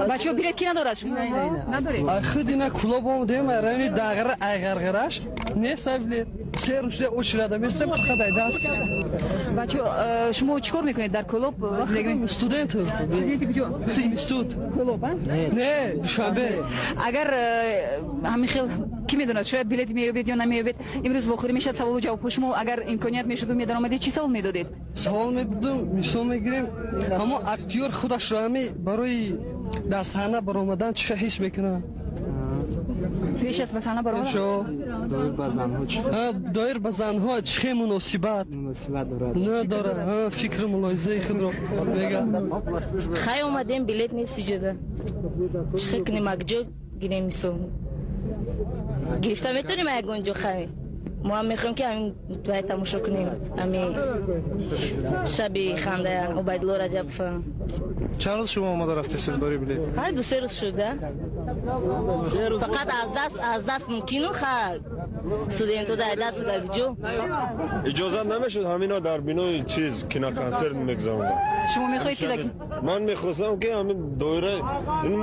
Бачаҳо, билет ки надорад шумо? Надоред? Худ ина Кӯлоб омадем, райони Дағара, Айғарғараш нест билет. Се рӯз шуда очередь местем, фақат ай даст. Бачаҳо, шумо чӣ кор мекунед дар Кӯлоб? Студент. Студенти куҷо? Институт. Кӯлоб, а? Не, Душанбе. Агар ҳамин хел, ки медонад, шояд билет меёбед ё намеёбед, имрӯз вохӯрӣ мешавад, саволу ҷавобҳо. Шумо агар имконият мешуду медаромадед, чӣ савол медодед? Савол медодум, мисол мегирем, ҳамон актёр худашро ҳами барои дар саҳна баромадан чӣ хел ҳис мекунад? Пеш аз ба саҳна баромадан? Доир ба занҳо чӣ? Доир ба занҳо чӣ хел муносибат дорад, фикру мулоҳизаи худро мегӯяд. Хай, омадем, билет нест иҷода. Чӣ хел кунем, акҷо гирем? Мисол, гирифта метавонем ягон ҷо? Хай, мо ҳам мехоҳем, ки ҳамин бай тамошо кунем, ҳамин шаби ханда Убайдулло Раҷабова. Чанд рӯз шумо омода рафтесед барои билет? Ҳай, 2-се рӯз шуда. Фақат аз даст мумкину, ха, студентҳо дар даст гаҷо. Иҷозат намешуд, ҳамино дар бинои чиз киноконсерт мегузаронданд. Шумо мехоҳед ки Ман мехостам, ки ҳамин доира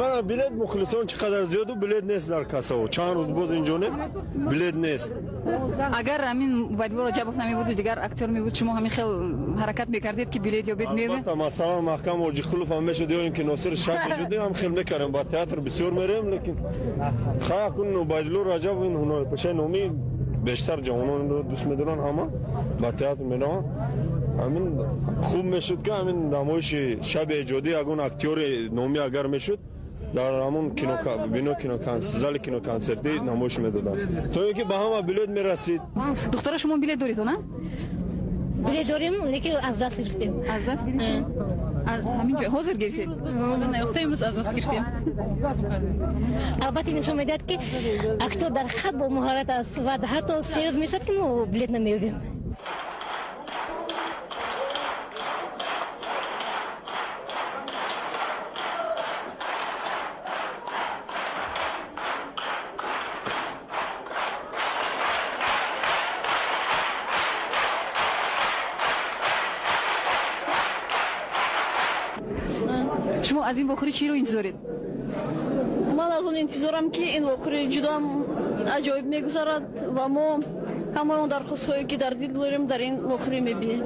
мана билет, мухлисон чӣ қадар зиёду, билет нест дар кассао. Чанд рӯз боз инҷо не, билет нест. Агар ҳамин Убайдулло Раҷабов намебуду, дигар актёр мебуд, шумо ҳамин хел ҳаракат мекардед, ки билет ёбед, меёбед? Албатта, масалан, Маҳкам Оҷиқулов ҳам мешуд ё ин ки Носир Шаби ҷудӣ ҳам хел мекардем, ба театр бисёр мерем, лекин хай, акун Убайдулло Раҷабов ин ҳунарпешаи номӣ, бештар ҷавононро дӯст медоранд, ҳама ба театр мераванд. Ҳамин хуб мешуд, ки ҳамин намоиши шаби эҷодӣ ягон актёри номӣ агар мешуд, дар ҳамон бино зали киноконсертӣ намоиш медоданд, то ин ки ба ҳама билет мерасид. Духтара, шумо билет доред, она? Билет дорем, лекин аз даст гирифтем. Аз даст гирифтем? Ҳамин ҷо ҳозир гирифтед? Наёфта, имрӯз аз даст гирифтем. Албатта, нишон медиҳад, ки актёр дар хат бо муҳорат аст ва ҳатто 3 рӯз мешавад, ки мо билет намеёбем. Шумо аз ин вохӯрӣ чиро интизоред? Ман аз он интизорам, ки ин вохӯрӣ ҷудоам аҷоиб мегузарад ва мо ҳамаи он дархостҳое, ки дар дил дорем, дар ин вохӯрӣ мебинем.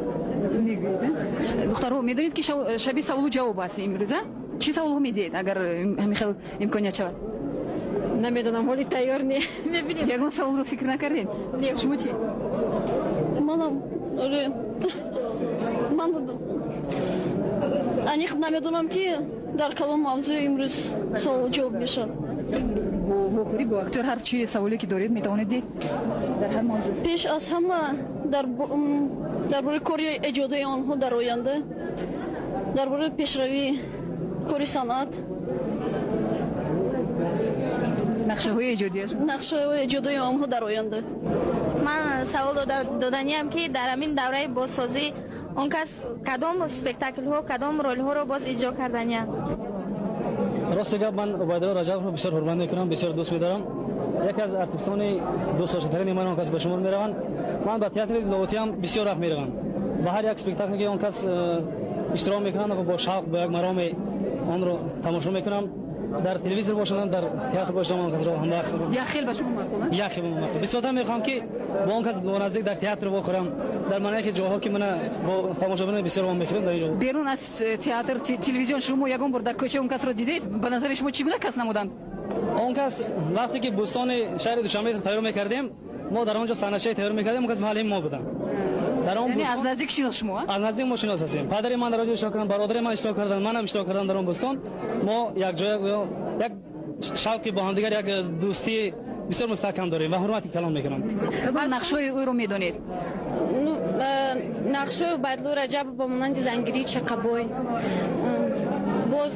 Духтарҳо, медонед, ки шаби саволу ҷавоб аст имрӯз, а? Чӣ саволҳо медиҳед, агар ҳамин хел имконият шавад? Намедонам, ҳоли тайёр не, мебинем. Ягон саволро фикр накардед? Не. Шумо чӣ? Манам оре, ман аниқ намедонам, ки дар кадом мавзӯъ имрӯз саволу ҷавоб мешавад. Бо вохӯрӣ бо актёр ҳар чи саволе ки доред, метавонед диҳед дар ҳар мавзӯъ. Пеш аз ҳама дар бораи кори эҷодии онҳо дар оянда, дар бораи пешравии кори санъат. Нақшаҳои эҷодиаш. Нақшаҳои эҷодии онҳо дар оянда. Ман савол доданиям, ки дар ҳамин давраи бозсозӣ он кас кадом спектаклҳо, кадом ролҳоро боз иҷро карданиянд? Рости гап, ман Убайдулло Раҷабовро бисёр ҳурмат мекунам, бисёр дӯст медорам. Яке аз артистони дӯстдоштатарини ман он кас ба шумор мераванд. Ман ба театри Лоҳутиам бисёр вақт меравам. Ба ҳар як спектакле, ки он кас иштирок мекунанд, бо шавқ, бо як мароме онро тамошо мекунам. Дар телевизор бошадам, дар театр бошадам, он касро ҳамвақт. Як хел ба шумо маъқул? Як хел маъқул. Бисёртар мехоҳам, ки бо он кас бо наздик дар театр вохӯрам, дар манайхи ҷоҳо, ки мана бо тамошобинони бисёр вом мехӯрем дар ин ҷо. Берун аз театр, телевизион шумо ягон бор дар кӯча он касро дидед? Ба назари шумо, чӣ гуна кас намуданд? Он кас вақте ки бӯстони шаҳри Душанбе тайёр мекардем, мо дар он ҷо саҳначае тайёр мекардем, он кас муаллими мо буданд дар он. Яъне аз наздик шинос шумо? Аз наздик мо шинос ҳастем. Падари ман дар он ҷо иштирок карданд, бародари ман иштирок карданд, манам иштирок кардам дар он бӯстон. Мо якҷоя як шавқи бо ҳамдигар, як дӯстии бисёр мустаҳкам дорем ва ҳурмати калон мекунам. Нақшҳои ӯро медонед? Нақшҳои Убайдулло Раҷабов ба монанди Зангирии Чақабой, боз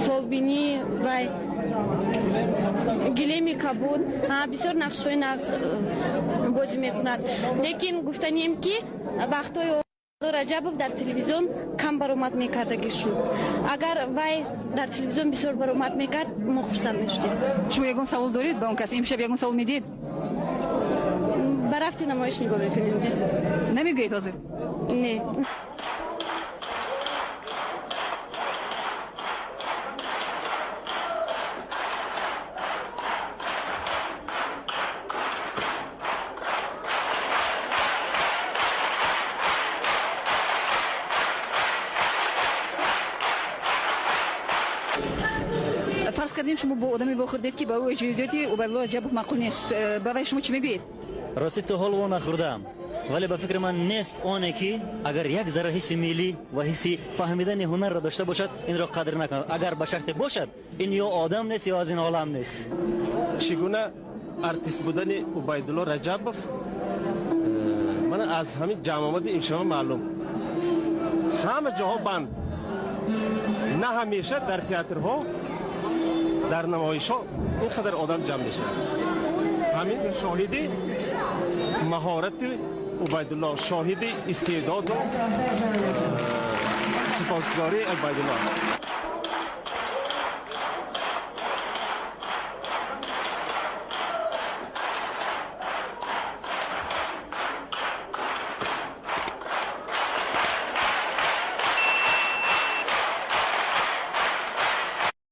Фолбинӣ вай, Гилеми кабуд, бисёр нақшҳои нағз бозӣ мекунад. Лекин гуфтанием, ки вақтҳои Раҷабов дар телевизион кам баромад мекардагӣ шуд. Агар вай дар телевизион бисёр баромад мекард, мо хурсанд мешудем. Шумо ягон савол доред ба он кас? Имшаб ягон савол медиҳед? Ба рафти намоиш нигоҳ мекунем. Намегӯед ҳозир? Не. Фарз кардем, шумо бо одаме вохӯрдед, ки ба ӯ эҷодиёти Убайдулло Раҷабов маъқул нест, ба вай шумо чӣ мегӯед? Ростӣ, то ҳол во нахӯрдаам, вале ба фикри ман нест оне, ки агар як зарра ҳисси миллӣ ва ҳисси фаҳмидани ҳунарро дошта бошад, инро қадр накунад. Агар ба шарте бошад, ин ё одам нест, ё аз ин олам нест. Чӣ гуна артист будани Убайдулло Раҷабов мана аз ҳамин ҷамъомади имшаба маълум. Ҳама ҷоҳо банд, на ҳамеша дар театрҳо, дар намоишҳо ин қадар одам ҷамъ мешавад. Ҳамин шоҳиди маҳорати Убайдулло, шоҳиди истеъдоду сипосгузории Убайдулло.